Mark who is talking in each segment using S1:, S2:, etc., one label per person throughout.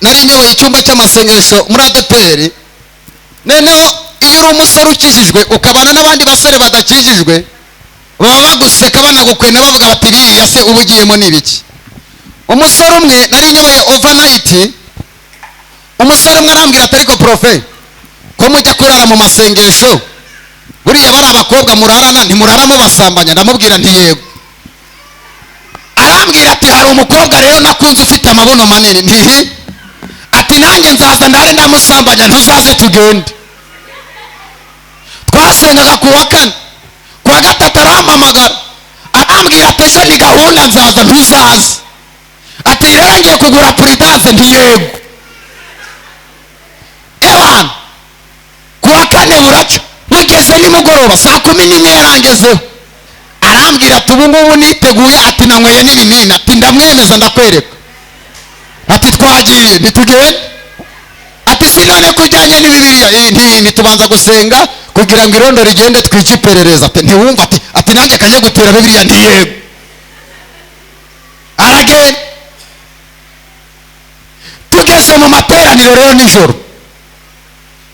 S1: Nari nyoboye icyumba cy'amasengesho muri ADEPR. Noneho iyo uri umusore ukijijwe ukabana n'abandi basore badakijijwe, baba baguseka banagukwena, bavuga bati: "Biriya se uba ugiyemo ni ibiki?" Umusore umwe, nari nyoboye overnight, umusore umwe arambwira ati: "Ariko profe, ko mujya kurara mu masengesho, buriya bari abakobwa murarana ntimuraramo basambanya?" Ndamubwira nti: "Yego." Arambwira ati: "Hari umukobwa rero nakunze ufite amabuno manini." Ntihi. Ati: "Nanjye nzaza ndare ndamusambanya, ntuzaze tugende." Twasengaga ku wa kane, ku wa gatatu arampamagara, arambwira ati: "Ejo ni gahunda, nzaza, ntuzaze?" Ati: "Rero ngiye kugura Prudence." Nti: "Yego." Ewana, ku wa kane buracya, bugeze nimugoroba saa 11 yarangezeho, arambwira ati: "Ubu ngubu niteguye," ati: "nanyweye n'ibinini," ati: "ndamwemeza, ndakwereka." Ati: "Twagiye ntitugende?" Ati: "Si none ko ujyanye n'Bibiliya?" Ntitubanza gusenga kugira ngo irondo rigende, twice iperereza. Ati: "Ntiwumva?" Ati: "Nanjye kajya gutera Bibiliya." Nti: "Yego." Aragenda. Tugeze mu materaniro rero nijoro,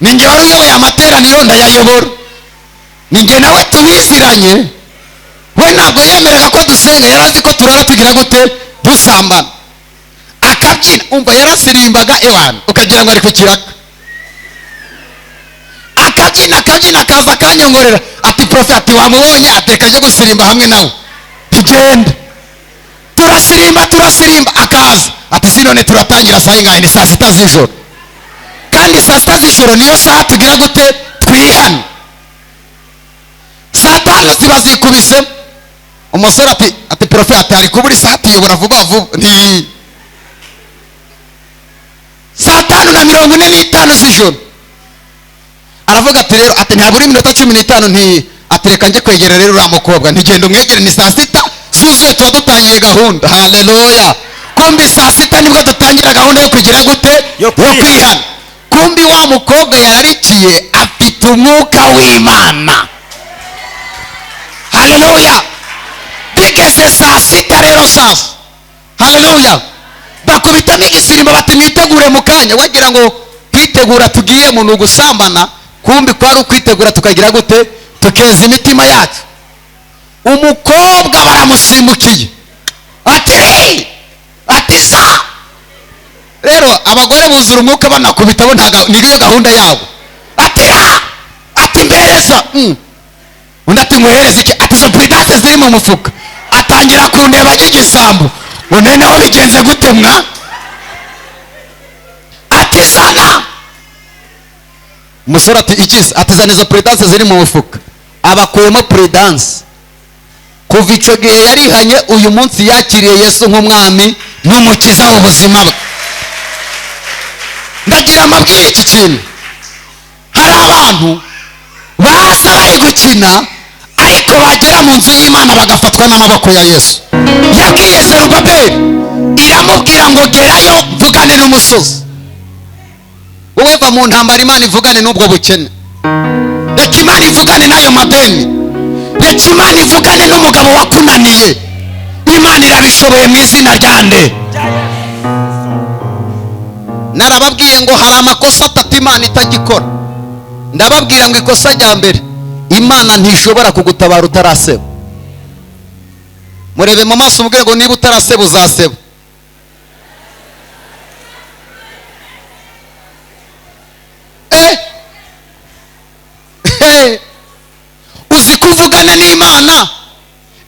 S1: ninjye wari uyoboye amateraniro, ndayayobora, ninjye nawe tubiziranye. We ntabwo yemeraga ko dusenga, yari azi ko turara tugira gute? Dusambana. Akabyina, umva, yarasirimbaga, ewana, ukagira ngo ari ku kiraka. Akabyina, akabyina, akaza akanyongorera ati: "Profe," ati, "wamubonye?" Ati: "Reka njye gusirimba hamwe nawe." Tugenda turasirimba, turasirimba, akaza ati: "Si none turatangira saa yingahe?" Ni saa 6 z'ijoro, kandi saa 6 z'ijoro niyo saha tugira gute? Twihana. Saa 5 ziba zikubisemo. Umusore ati: "Profe," ati, "hari kubura isaha," tiyobora vuba vuba. Nti saa 5:45 z'ijoro aravuga ati: "Rero," ati, "ntabura iminota 15." Nti ati: "Reka njye kwegera rero uriya mukobwa." Ntigenda umwegere, ni saa 6 zuzuye tuba dutangiye gahunda. Haleluya! Kumbi saa 6 nibwo dutangira gahunda yo kugira gute?
S2: Yo
S1: Yo kwihana. Kumbi wa mukobwa yararikiye, afite umwuka w'Imana. Haleluya! Bigeze saa 6 rero, sasa, haleluya, bakubitamo igisirimbo bati: "Mwitegure mu kanya." Wagira ngo kwitegura tugiyemo ni ugusambana, kumbi kwari ukwitegura tukagira gute? Tukeza imitima yacu. Umukobwa baramusimbukiye, ati "Ri!" Ati "Za." Rero abagore buzura umwuka, banakubita bo, niyo gahunda yabo. Ati: "Ra!" Ati: "Mbereza." Undi ati: "Nguhereze iki?" Ati: "Izo Prudence ziri mu mufuka." Atangira kundeba nk'igisambo ngo noneho bigenze gute mwa? Ati: "Zana." Umusore ati: "Ikize?" Ati: "Zana izo Prudence ziri mu mufuka." Abakuyemo Prudence. Kuva icyo gihe yarihanye, uyu munsi yakiriye Yesu nk'umwami n'umukiza w'ubuzima bwe. Ndagira amabwire iki kintu: hari abantu baza bari gukina, ariko bagera mu nzu y'Imana bagafatwa n'amaboko ya Yesu. Yabwiye Zerubabeli, iramubwira ngo: "Gerayo mvugane n'umusozi." Wowe va mu ntambara, Imana ivugane n'ubwo bukene. Reka Imana ivugane n'ayo madeni. Reka Imana ivugane n'umugabo wakunaniye. Imana irabishoboye mu izina rya nde? Narababwiye ngo hari amakosa atatu Imana itagikora. Ndababwira ngo ikosa rya mbere, Imana ntishobora kugutabara utaraseba. Murebe mu maso umubwire ngo: "Niba utaraseba, uzaseba." Eh. Uzi kuvugana n'Imana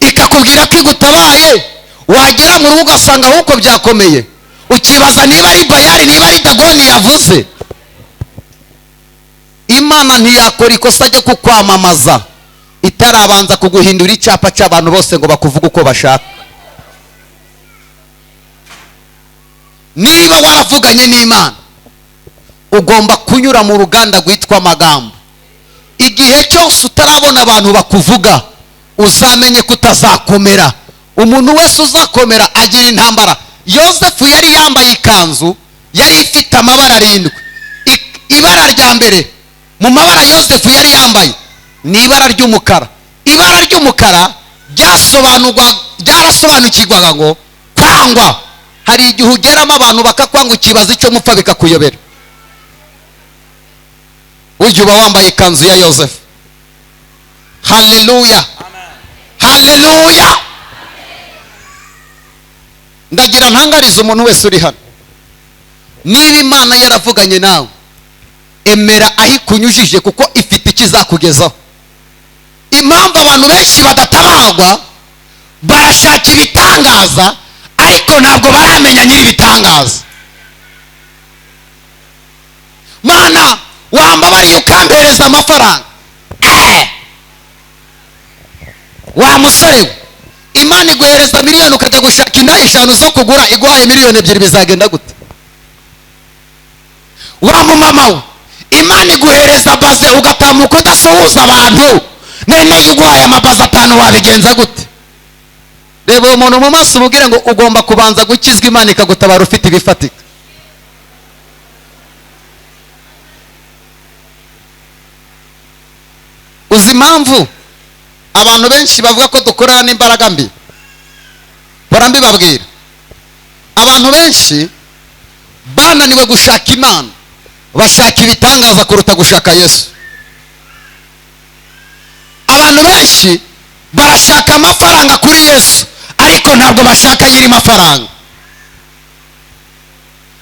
S1: ikakubwira ko igutabaye, wagera mu rugo ugasanga ahubwo byakomeye, ukibaza niba ari Bayari, niba ari Dagoni yavuze. Imana ntiyakora ikosa ryo kukwamamaza itarabanza kuguhindura icyapa cy'abantu bose ngo bakuvuge uko bashaka. Niba waravuganye n'Imana, ugomba kunyura mu ruganda rwitwa amagambo. Igihe cyose utarabona abantu bakuvuga, uzamenye ko utazakomera. Umuntu wese uzakomera agira intambara. Yosefu yari yambaye ikanzu yari ifite amabara arindwi. Ibara rya mbere mu mabara Yosefu yari yambaye ni ibara ry'umukara. Ibara ry'umukara ryarasobanukirwaga ngo kwangwa. Hari igihe ugeramo abantu bakakwanga, ukibaza icyo mupfa bikakuyobera. Burya uba wambaye ikanzu ya Yosefu. Haleluya, haleluya. Ndagira ntangarize umuntu wese uri hano, niba Imana yaravuganye nawe, emera aho ikunyujije, kuko ifite ikizakugezaho. Impamvu abantu benshi badatabarwa, barashaka ibitangaza ariko ntabwo baramenya nyiri ibitangaza. Mana, wambabariye ukampereza amafaranga. Wa musore we, Imana iguhereza miliyoni ukajya gushaka inda 5 zo kugura, iguhaye miliyoni 2, bizagenda gute? Wa mumama we, Imana iguhereza baze ugatambuka udasuhuza abantu, none iguhaye amabaze 5, wabigenza gute? Reba uwo muntu mu maso umubwire ngo ugomba kubanza gukizwa, Imana ikagutabara ufite ibifatika. Uzi impamvu abantu benshi bavuga ko dukorana n'imbaraga mbi? Barambibabwira. Abantu benshi bananiwe gushaka Imana, bashaka ibitangaza kuruta gushaka Yesu. Abantu benshi barashaka amafaranga kuri Yesu, ariko ntabwo bashaka nyiri mafaranga.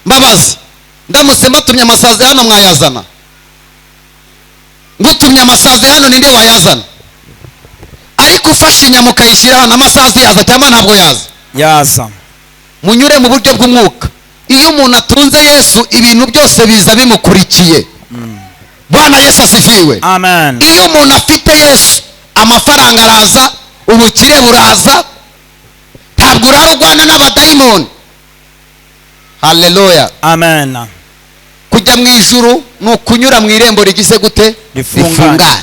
S1: Mbabazi, ndamutse mbatumye amasazi hano mwayazana? Ngutumye amasazi hano ninde wayazana? Ariko ufashe inyama ukayishyira hano, amasazi yaza cyangwa ntabwo yaza?
S2: Yaza.
S1: Munyure mu buryo bw'umwuka. Iyo umuntu atunze Yesu, ibintu byose biza bimukurikiye. Bwana Yesu asifiwe.
S2: Amen.
S1: Iyo umuntu afite Yesu, amafaranga araza, ubukire buraza, ntabwo urarwana n'abadayimoni. Haleluya.
S2: Amen.
S1: Kujya mu ijuru ni ukunyura mu irembo rigize gute?
S2: Rifunganye.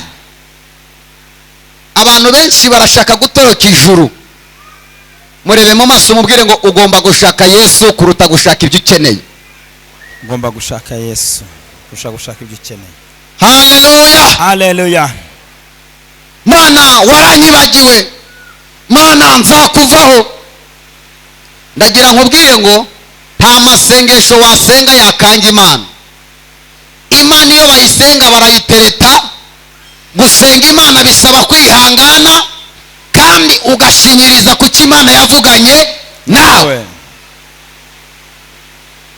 S1: Abantu benshi barashaka gutoroka ijuru. Murebe mu maso umubwire ngo ugomba gushaka Yesu kuruta gushaka ibyo ukeneye.
S2: Ugomba gushaka Yesu kurusha gushaka ibyo ukeneye.
S1: Haleluya.
S2: Haleluya.
S1: Mana waranyibagiwe, Mana nzakuvaho. Ndagira nkubwire ngo nta masengesho wasenga yakanga Imana. Imana iyo bayisenga barayitereta. Gusenga Imana bisaba kwihangana kandi ugashinyiriza ku cyo Imana yavuganye nawe.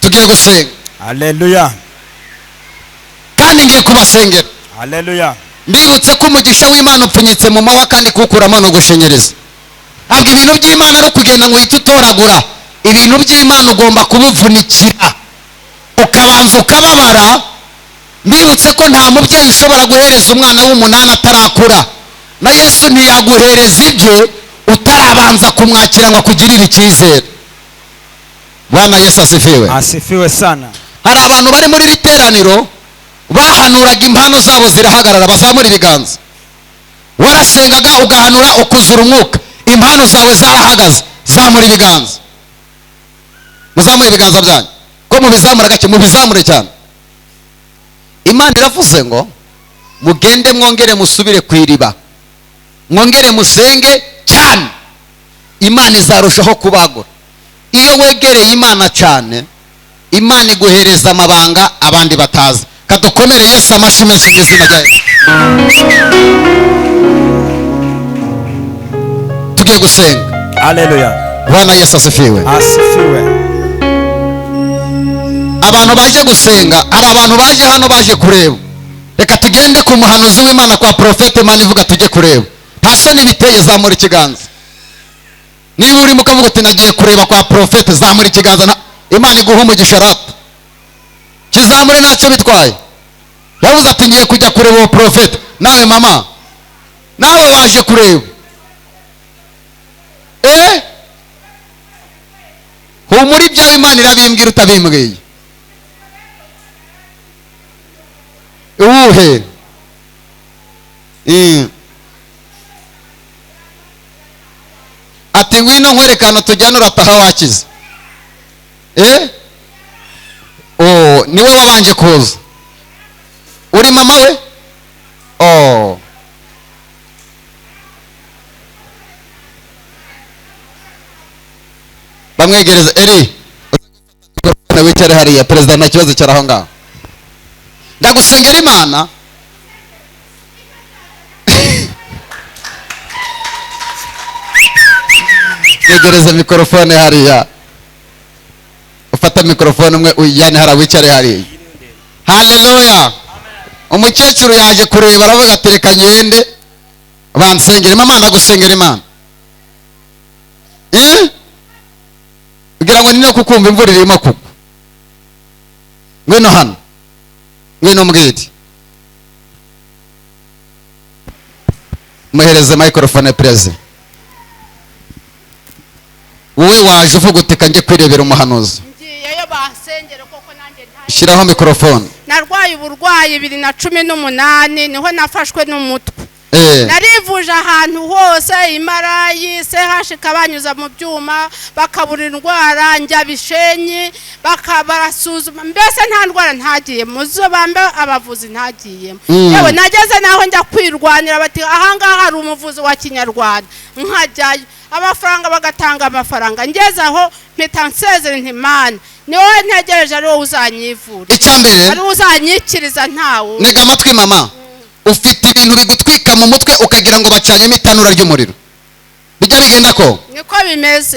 S1: Tugiye gusenga.
S2: Haleluya.
S1: Kandi ngiye kubasengera.
S2: Haleluya.
S1: Mbibutse ko umugisha w'Imana upfunyitse mu mahwa, kandi kuwukuramo ni ugushinyiriza. Ntabwo ibintu by'Imana ari ukugenda ngo uhite utoragura. Ibintu by'Imana ugomba kubivunikira, ukabanza ukababara. Mbibutse ko nta mubyeyi ushobora guhereza umwana w'8 atarakura. Na Yesu ntiyaguhereza ibye utarabanza kumwakira ngo akugirire icyizere. Bwana Yesu asifiwe.
S2: Asifiwe sana.
S1: Hari abantu bari muri iri teraniro bahanuraga impano zabo zirahagarara, bazamura ibiganza. Warasengaga ugahanura ukuzura umwuka, impano zawe zarahagaze, zamura ibiganza. Muzamure ibiganza byanyu. Ko mubizamura gake, mubizamure cyane. Imana iravuze ngo mugende mwongere musubire ku iriba, mwongere musenge cyane, Imana izarushaho kubagura. Iyo wegereye Imana cyane, Imana iguhereza amabanga abandi batazi. Kadukomere Yesu amashyi menshi mu izina rya Yesu. Tugiye gusenga.
S2: Haleluya.
S1: Bwana Yesu asifiwe.
S2: Asifiwe.
S1: Abantu baje gusenga, hari abantu baje hano baje kureba. Reka tugende ku muhanuzi w'Imana kwa Profete Manivuga tujye kureba. Nta soni biteye, zamura ikiganza. Niba uri mukavuga uti nagiye kureba kwa Profete, zamura ikiganza. Imana iguha umugisha rata. Kizamure ntacyo bitwaye. Yavuze ati ngiye kujya kureba uwo Profete. Nawe mama, nawe waje kureba. Humura ibyawe, Imana irabimbwira utabimbwiye. Uwuhe? Ati ngwino nkwerekana tujyane urataha wakize. Oh, niwe wabanje kuza. Uri mama we? Oh. Bamwegereza Eri. Wicare hariya, perezida, nta kibazo, cyari aho ngaho. Ndagusengera Imana. Yegereza mikorofone hariya, ufata mikorofone umwe uyijyane hariya, wicare hariya. Haleluya! Umukecuru yaje kureba, aravuga ati: "Reka ngende bansengere." Mama, ndagusengera Imana. Eh? Kugira ngo nino kukumva imvura irimo kugwa. Ngwino hano, ngwino mbwire. Muhereze microphone, perezida. Wowe waje uvuga uti: "Njye kwirebera umuhanuzi."
S3: Ngiyeyo bansengere koko, nanjye nta
S1: Shyiraho mikorofone.
S3: Narwaye uburwayi 2018, niho nafashwe n'umutwe. Narivuje ahantu hose, imarayi sehashika banyuza mu byuma bakabura indwara, njya Bishenyi barasuzuma, mbese nta ndwara ntagiye muzo bambe abavuzi ntagiyemo. Yewe, nageze naho njya kwirwanira, bati: "Ahangaha hari umuvuzi wa kinyarwanda," nkajyayo, amafaranga bagatanga amafaranga. Ngeze aho mpita nsezera nti: "Mana, ni wowe ntegereje, ari wowe uzanyivura,
S1: Icya mbere,
S3: ari wowe uzanyikiriza, ntawe."
S1: Ntega amatwi mama. Ufite ibintu bigutwika mu mutwe, ukagira ngo bacanyemo itanura ry'umuriro. Bijya bigenda ko?
S3: Niko bimeze.